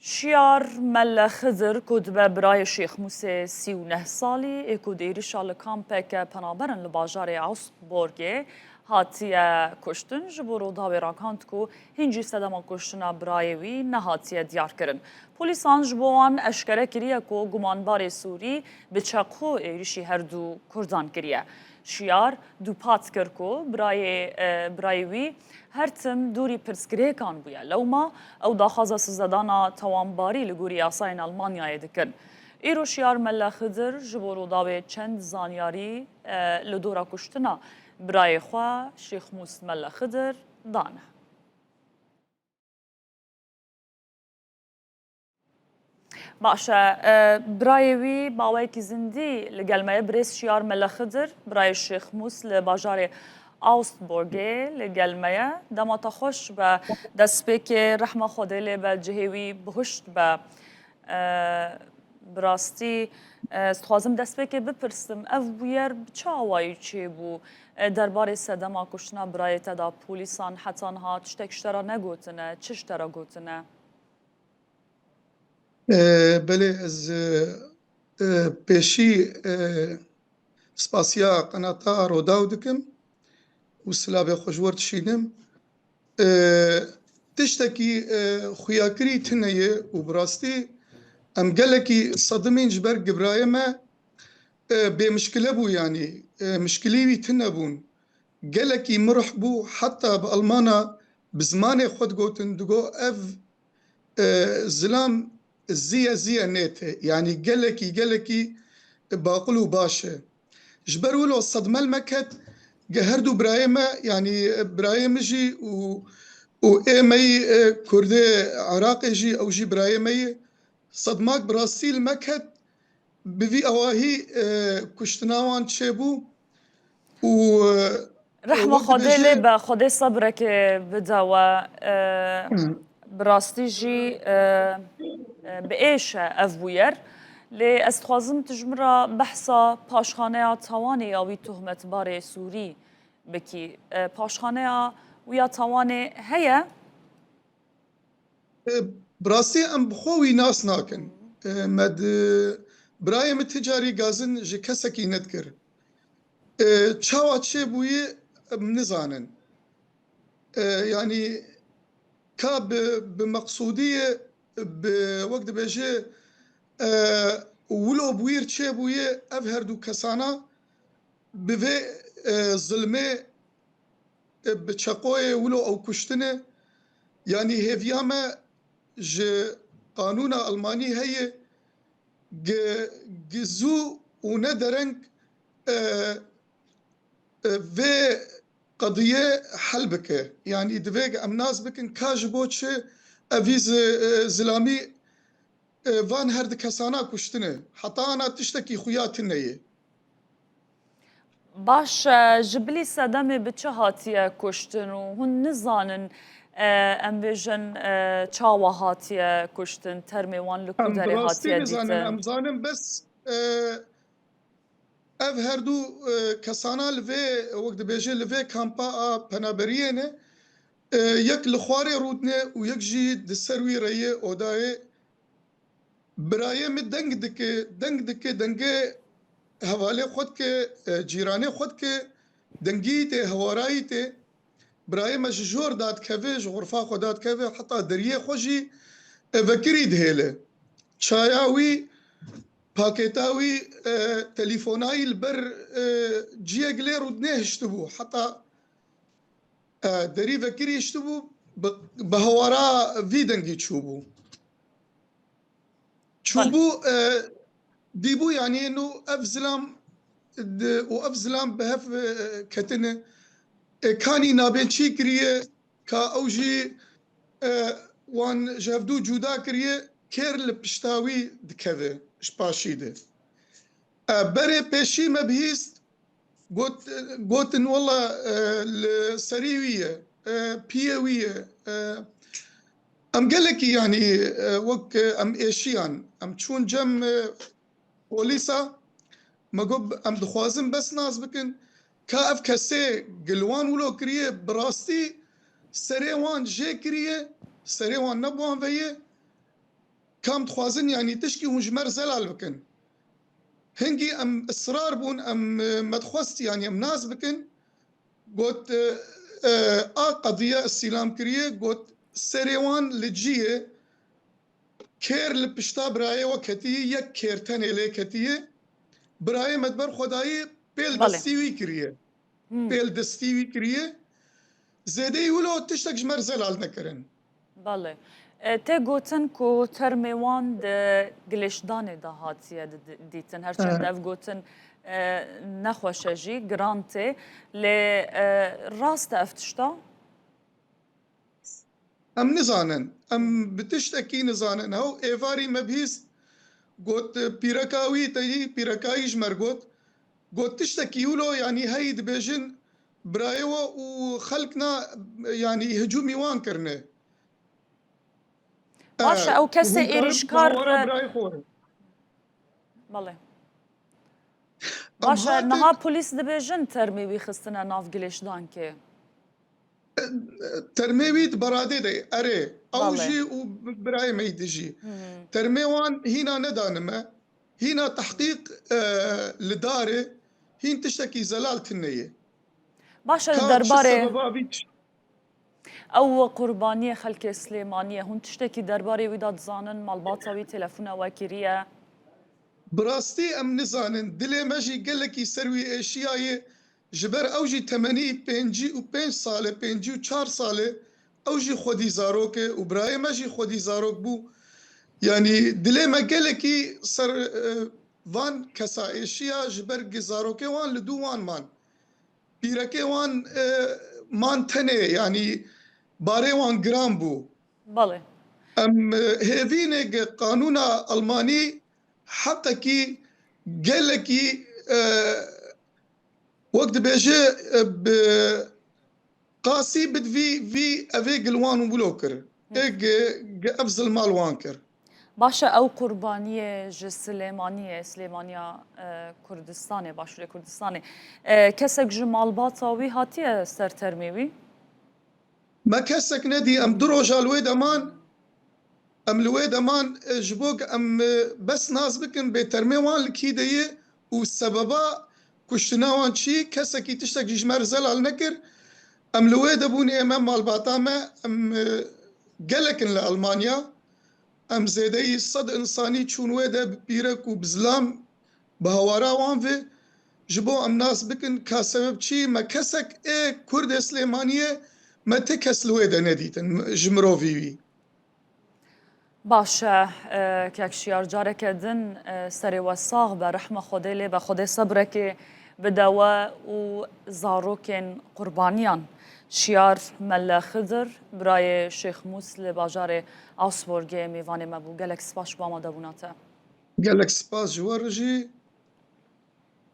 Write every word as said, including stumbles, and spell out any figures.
Şiyar Melle Xidir ku dibe birayê Şêx Mûsê sî û neh salî ê ku di êrişa li kampeke penaberan li bajarê Augsburgê hatiye kuştin, ji bo Rûdawê ragihand ku hîn jî sedema kuştina birayê wî nehatiye diyarkirin. Polîsan ji bo wan eşkere kiriye ku gumanbarê Sûrî bi çeqû êrişî her du Kurdan kiriye. Şiyar dûpat kir ku birayê, e, birayê wî her tim dûrî pirsgirêkan bûye. Lewma ew daxwaza sizdedana tawanbarî li gorî yasayên Almanyayê dikin. Îro Şiyar Melle Xidir ji bo Rûdawê çend zanyarî, e, li dora kuştina birayê xwe Şêx Mûs Melle Xidir dane. Baş e, e, birayê wî bi awayekî zindî li gel me ye. Birêz Şiyar Mele Xidir, birayê Şêx Mûs li bajarê Augsburgê li gel me ye. Dema te xweş be, destpêkê rehma Xwedê lê be, cihê wî bihuşt be. E, bi rastî, e, ez dixwazim destpêkê bipirsim, ev bûyer bi çi awayî çêbû? E, derbarê sedema kuştina birayê te de polîsan heta niha tiştek ji te re negotine, çi ji te re gotine? E, belê, ez, e, e, pêşî, e, spasiya qenata Rodaw dikim û silavê xwe ji we re dişînim. E, tiştekî, e, xuyakirî tune ye û bi rastî em gelekî sedimîn ji ber birayê me, e, bêmişkile bû, yanî, e, mişkilî wî tune bûn. Gelekî mirih bû, heta bi Almana bi zimanê xwe digotin, digo ev, e, zilam ziye ziye nê te. Yanî gelekî, gelekî baqul û baş e. Ji ber wilo sedme li me ket, ge her du birayê me, yanî, e, birayê min jî û, û ê me yî, e, Kurdê Iraqê jî, ew jî birayê me yî. Sedmak bi rastî li me ket, bi vî awahî, e, kuştina wan çêbû û, e, Rehma wek Xwedê dibêje lê be, Xwedê sebrekê bide we. E, Hı. Bi rastî jî, e, e, bi êş e ev bûyer. Lê ez dixwazim tu ji min re behsa paşxaneya tawanê ya wî tohmetbarê Sûrî bikî. E, paşxaneya wî ya tawanê heye? E, bi rastî em bi xwe wî nas nakin. E, me di birayê min ti carî gazin ji kesekî nedikir. E, çawa çêbûyî em nizanin. E, yanî ka bi, bi meqsûdî ye, bi, wek dibêje, e, wilo bûyîr çêbûye, ev her du kesana bi vê, e, zilmê, e, bi çeqoyê wilo ew kuştine. Yanî hêviya me ji qanûna Almanî heye, gi-, gi zû û ne dereng, e, e, vê qediye hel bike. Yanî divê em nas bikin ka ji bo çi evî zi-, e, zilamî, e, van her di kesana kuştine. Heta ana tiştekî xuya tune ye. Baş e, ji bilî sedemê bi çi hatiye kuştin û hûn nizanin, e, em bêjin, e, çawa hatiye kuştin, termê wan li ku Em bi derê rastî hatiye nizanin, dîtin? Em zanin bes, e, ev her du, e, kesana li vê, wek dibêje, li vê kampa a penaberiyê ne, e, yek li xwarê rûdine û yek jî di ser wî re ye odayê. Birayê min deng dike, deng dike, dengê hevalê xwe dike, e, cîranê xwe dike, dengî tê, hewarayî tê. Birayê me ji jor dadikeve, ji xurfa xwe dadikeve, heta deriyê xwe jî, e, vekirî dihêle. Çaya wî, pakêta wî, e, telîfonayî li ber, e, ciyek lê rûdinê hiştibû. Heta, e, derî vekirî hiştibû, bi, bi hewara vî dengî çûbû. Çûbû, e, dîbû, yanî, nû ev zilam di-, û ev zilam bi hev, e, ketine. E, kanî nabên çî kiriye, ka ew jî, e, wan ji hevdû cuda kiriye, kêr li pişta wî dikeve, ji paşî de. E, berê pêşî me bihîst, Got, gotin, wela, e, li serî wî ye, e, piyê wî ye. E, em gelekî, yanî, e, wek, e, em êşiyan, em çûn cem, e, polîsa, me got, em dixwazin bes nas bikin, ka ev kesê gil wan wilo kiriye, bi rastî serê wan jê kiriye, serê wan ne bi wan ve ye. kam dixwazin, yanî tişkî hûn ji me re zelal bikin. Hingî em israr bûn, em, e, me dixwest, yanî em nas bikin. Got, e, e, a qediye îstîlam kiriye, got, serê wan li ciyê, kêr li pişta birayê we ketiye, yek kêr tenê lê ketiye. Birayê me di ber xwe dayê, pêl Belê. destî wî kiriye. Hmm. Pêl destî wî kiriye. Zêdeyî wilo tiştek ji me re zelal nekirin. Belê. E, tê gotin ku termê wan di gilêşdanê de hatiye di-, di-, dîtin. Her çend He. ev gotin, e, nexweş e jî, giran tê. Lê, e, rast e ev tişta? Em nizanin. Em bi tiştekî nizanin. Hew êvarî me bihîst, got, pîreka wî teyî, pîreka wî ji me re got, got, tiştekî wilo, yanî heyî dibêjin, birayê we û xelk na, yanî hicûmî wan kirine. Baş e, E, ew kesê hûn karin êrîşkar, bawara e, birayê xwe. Belê. Em Baş e, hatin niha polîs dibêjin termê wî xistine nav gilêşdankê. Termê wî di beradê de ye. Erê, ew Belê. jî û birayê me yî di jî. Hı hı. Termê wan hîna nedane me. Hîna tehqîq, e, li dar e. Hîn tiştekî zelal tune ye. Baş e, Ka çi derbarê sebeba vî tiş- Ew qurbaniyê xelkê Silêmaniyê, hûn tiştekî derbarê wî de dizanin, malbata wî telefona we kiriye? Bi rastî em nizanin. Dilê me jî gelekî ser wî êşiyaye. Ji ber ew jî temenî pêncî û pênc sal e, pêncî û çar sal e, ew jî xwedî zarok e û birayê me jî xwedî zarok bû. Yanî dilê me gelekî ser, e, van kesa êşiya ji ber ku zarokê wan li dû wan man. Pîrekê wan, e, man tenê, yanî barê wan giran bû. Belê. Em, e, hêvînê ku qanûna Almanî heqekî gelekî, e, wek dibêje, e, bi qasî bid vî, vî evê gil wan wilo kir. Hı. Ê gi, gi ev zilma li wan kir. Baş e, ew qurbaniyê ji Silêmaniyê, Silêmaniya, e, Kurdistanê, Başûrê Kurdistanê, e, kesek ji malbata wî hatiye ser termê wî? Me kesek nedî, em du roja li wê de man, em li wê de man, e, ji bo ku em, e, bes nas bikin bê termê wan li kî de ye û sebeba kuştina wan çi, kesekî tiştek jî ji me re zelal nekir. Em li wê de bûn, ê me, malbata me, em, e, gelek in li Almanya. Em zêdeyî sed insanî çûn wê de bi pîrek û bi zilam, bi hawara wan ve. Ji bo em nas bikin ka sebeb çi me kesek ê Kurdê Silêmaniyê me ti kes li wê de nedîtin ji mirovî wî. Baş e, e, kek Şiyar, careke din, e, serê we sax be, rehma Xwedê lê be, Xwedê sebrekê bide we û zarokên qurbaniyan. Şiyar Melle Xidir, birayê Şêx Mûs li bajarê Augsburgê mêvanê me bû. Gelek spas ji bo amadebûna te. Gelek spas ji we re jî.